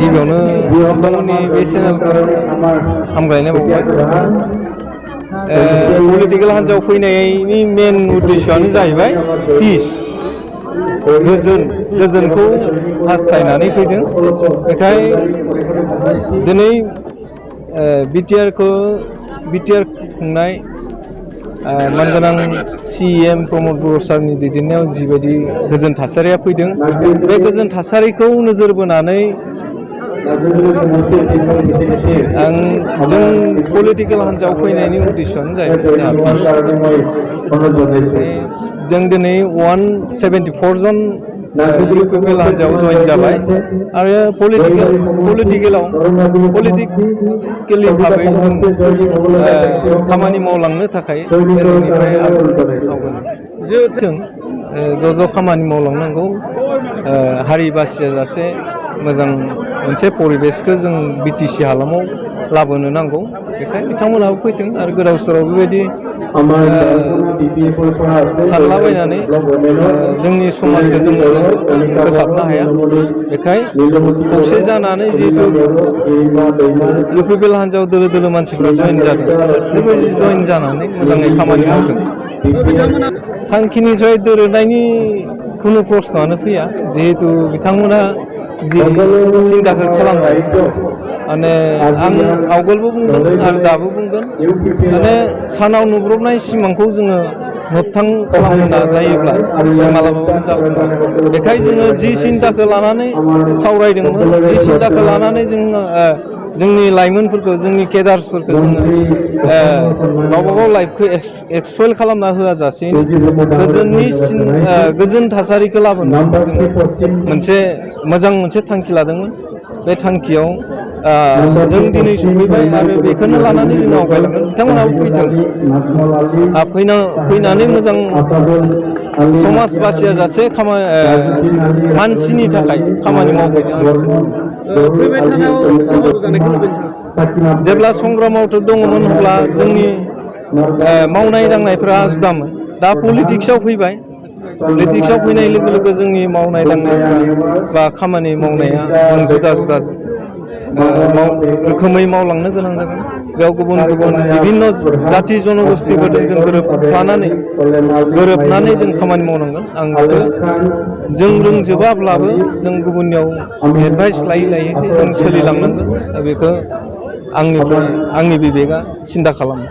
गिबियावनो नोंथांमोननि बे चेनेलखौ हामलायनाय बावबाय। पलिटिकेल हान्जायाव फैनायनि मेन उद्देश्यआनो जाहैबाय पिस, गोजोनखौ हास्थायनानै फैदों। बेखाय दिनै बिटिआर खुंनाय मानगोनां CM प्रमद बर' सारनि दैदेननायाव जिबायदि गोजोन थासारिया फैदों, बे गोजोन थासारिखौ नोजोर बोनानै जों पलिटिकेल हान्जायाव फैनायनि उद्देश्यआनो जाहैबाय जों दिनै 174 जन इउपिपिएल हान्जायाव जइन जाबाय आरो पलिटिकेलि भाबै खामानि मावलांनो थाखाय दिनैनिफ्राय ज' खामानि मावलांनांगौ। हारि बासियाजासे मोजां मोनसे परिबेसखौ जों बिटिसि हालामाव लाबोनो नांगौ। बेखायनो बिथांमोनहाबो फैदों आरो गोदाव सोराव बेबायदि सानलाबायनानै जोंनि समाजखौ जों फोसाबनो हाया। बेखायनो खौसे जानानै जिहेतु इउपिपिएल हान्जायाव दोलो दोलो मानसिफ्रा जइन जादों, बेबायदि जइन जानानै मोजाङै खामानि मावदों। थांखिनिफ्राय दोरोदनायनि खुनु प्रश्नआनो फैया, जिहेतु बिथांमोना जि सिन्ताखौ खालामबाय। माने आं आवगोलबो बुंदों आरो दाबो बुंगोन, माने सानाव नुब्रबनाय सिमांखौ जोङो मोगथां खालामनो नाजायोब्ला मालाबाबो जागोन। बेखायनो जोङो जि सिन्ताखौ लानानै सावरायदोंमोन, जि सिन्ताखौ लानानै जोङो जोंनि लाइमोनफोरखौ, जोंनि केडार्सफोरखौ जोङो गावबागाव लाइफखौ एक्सप्लइट खालामना होआजासेनो गोजोन थासारिखौ लाबोनो मोनसे मोजां थांखि लादोंमोन। बे थांखियाव जों दिनै सफैबाय आरो बेखौनो लानानै जों आवगायलांगोन। बिथांमोनाबो फैनानै मोजां समाज बासियाजासे मानसिनि थाखाय खामानि मावफैदों। जेब्ला संग्रामावथ' दङमोन अब्ला जोंनि मावनाय दांनायफ्रा जुदामोन। दा पलिटिक्सआव फैबाय, पलिटिक्सआव फैनाय लोगो लोगो जोंनि मावनाय दांनायफ्रा बा खामानि मावनाया जुदा रोखोमै मावलांनो गोनां जागोन। बेयाव गुबुन बिभिन्न जाथि जनगोष्ठीफोरजों जों गोरोबनानै जों खामानि मावनांगोन। आं बेखौ जों रोंजोबाब्लाबो जों गुबुननियाव एडभाइस लायै जों सोलिलांनांगोन। बेखौ आंनि बिबेकआ सिन्था खालामो।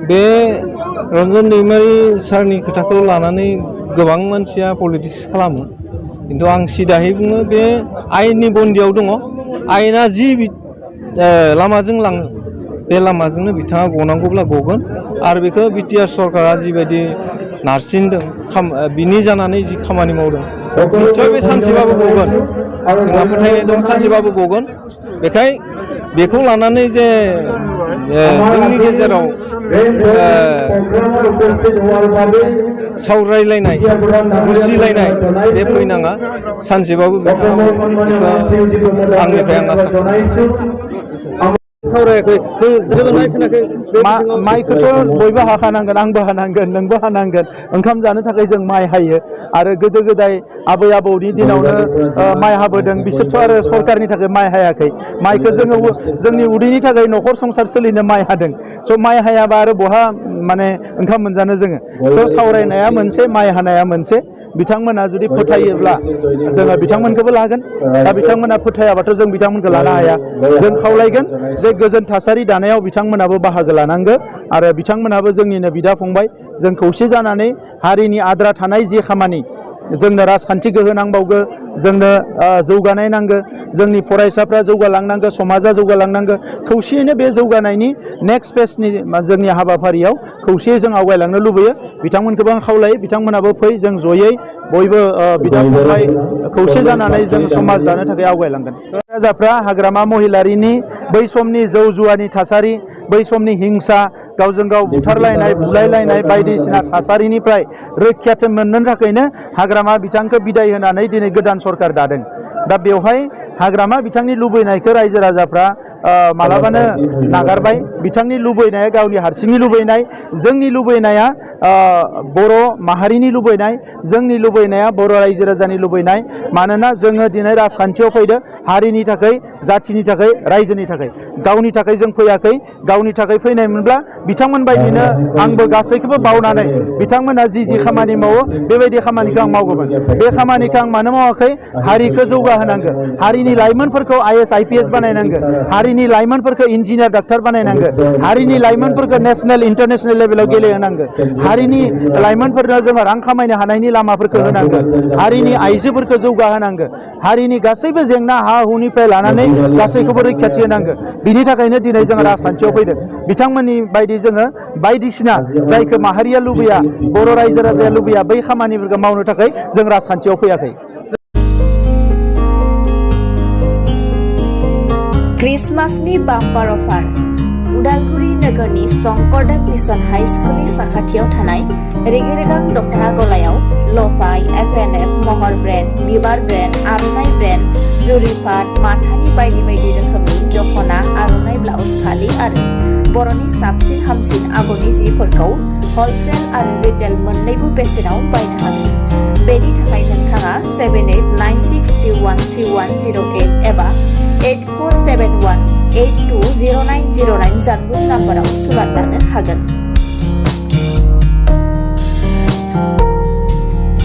बे रन्जन दैमारि सारनि खोथाखौ लानानै गोबां मानसिया पलिटिक्स खालामो, खिन्थु आं सिदाहै बुङो, बे आयेननि बन्दियाव दङ। आयेना जि लामाजों लाङो बे लामाजोंनो बिथाङा गनांगौब्ला गगोन। आरो बेखौ बिटिआर सरकारा जिबायदि नारसिनदों, बिनि जानानै जि खामानि मावदों, निस्सय बे सानसेबाबो गगोन। जोंहा फोथायनाय दं सानसेबाबो गगोन। बेखायनो बेखौ लानानै जे जोंनि गेजेराव सावरायलायनाय, बुजिलायनाय बे फैनाङा। सानसेबाबो बिथाङा आंनिफ्राय आं आसा खालामो। सावरायाखै माइखौथ' बयबो हाखानांगोन, आंबो हानांगोन, नोंबो हानांगोन। ओंखाम जानो थाखाय जों माइ हायो आरो गोदो गोदाय आबै आबौनि दिनावनो माइ हाबोदों। बिसोरथ' आरो सरकारनि थाखाय माइ हायाखै। माइखौ जोंनि उदैनि थाखाय न'खर संसार सोलिनो माइ हादों। स' माइ हायाबा आरो बहा माने ओंखाम मोनजानो जोङो। स' सावरायनाया मोनसे, माइ हानाया मोनसे। बिथांमोना जुदि फोथायोब्ला जोङो बिथांमोनखौबो लागोन। दा बिथांमोना फोथायाबाथ' जों बिथांमोनखौ लानो हाया। जों खावलायगोन जे गोजोन थासारि दानायाव बिथांमोनाबो बाहागो लानांगौ आरो बिथांमोनाबो जोंनिनो बिदा फंबाय। जों खौसे जानानै हारिनि आद्रा थानाय जि खामानि, जोंनो राजखान्थि गोहो नांबावगो, जोंनो जौगानाय नांगौ, जोंनि फरायसाफ्रा जौगालांनांगौ, समाजा जौगालांनांगौ। खौसेयैनो बे जौगानायनि नेक्स्ट फेजनि जोंनि हाबाफारियाव खौसेयै जों आवगायलांनो लुबैयो। बिथांमोनखौबो आं खावलायो, बिथांमोनाबो फै, जों जयै बयबो बिदा फंबाय खौसे जानानै जों समाज दानो थाखाय आवगायलांगोन। राजाफ्रा हाग्रामा महिलारिनि बै समनि जौ जुवानि थासारि, बै समनि हिंसा, गावजों गाव बुथारलायनाय, बुलायलायनाय बायदिसिना थासारिनिफ्राय रैखाथि मोननो थाखायनो हाग्रामा बिथांखौ बिदाय होनानै दिनै गोदान सरकार दादों। दा बेवहाय हाग्रामा बिथांनि लुबैनायखौ रायजो राजाफ्रा मालाबानो नागारबाय बिथांनि लुबैनाया गावनि हारसिंनि लुबैनाय जोंनि लुबैनाया बर' माहारिनि लुबैनाय जोंनि लुबैनाया बर' रायजो राजानि लुबैनाय मानोना जोङो दिनै राजखान्थियाव फैदों हारिनि थाखाय जाथिनि थाखाय रायजोनि थाखाय गावनि थाखाय जों फैयाखै गावनि थाखाय फैनायमोनब्ला बिथांमोन बायदिनो आंबो गासैखौबो बावनानै बिथांमोना जि खामानि मावो बेबायदि खामानिखौ आं मावगौमोन बे खामानिखौ आं मानो मावाखै हारिखौ जौगाहोनांगोन हारिनि लाइमोनफोरखौ IAS IPS बानायनांगोन हारिनि लाइमोनफोरखौ इन्जिनियार डाक्टार बानायनांगोन हारिनि लाइमोनफोरखौ नेशनेल इन्टारनेशनेल लेभेलाव गेलेहोनांगोन हारिनि लाइमोनफोरनो जोङो रां खामायनो हानायनि लामाफोरखौ होनांगोन हारिनि आइजोफोरखौ जौगाहोनांगोन हारिनि गासैबो जेंना हा हुनिफ्राय लानानै गासैखौबो रैखाथि होनांगोन बिनि थाखायनो दिनै जोङो राजखान्थियाव फैदों बिथांमोननि बायदि जोङो बायदिसिना जायखौ माहारिया लुबैया बर' रायजो राजाया लुबैया बै खामानिफोरखौ मावनो थाखाय जों राजखान्थियाव फैयाखै क्रिसमासनि बाम्पार अफार उदालगुरि नोगोरनि शंकरदेव मिशन हाई स्कुलनि साखाथियाव थानाय रेगे रेगां दख'ना गलायाव लफाय FNF महर ब्रेन्ड बिबार ब्रेन्ड आर'नाइ ब्रेन्ड जुरिपाट माथानि बायदि बायदि रोखोमनि दख'ना आर'नाइ ब्लाउस फालि आरो बर'नि साबसिन हामसिन आगरनि जिफोरखौ हलसेल आरो रिटेल मोन्नैबो बेसेनाव बायनो हागोन बेनि थाखाय नोंथाङा 7896313108 एबा 8471820909 जानबुं नाम्बाराव सुलाद लानो हागोन।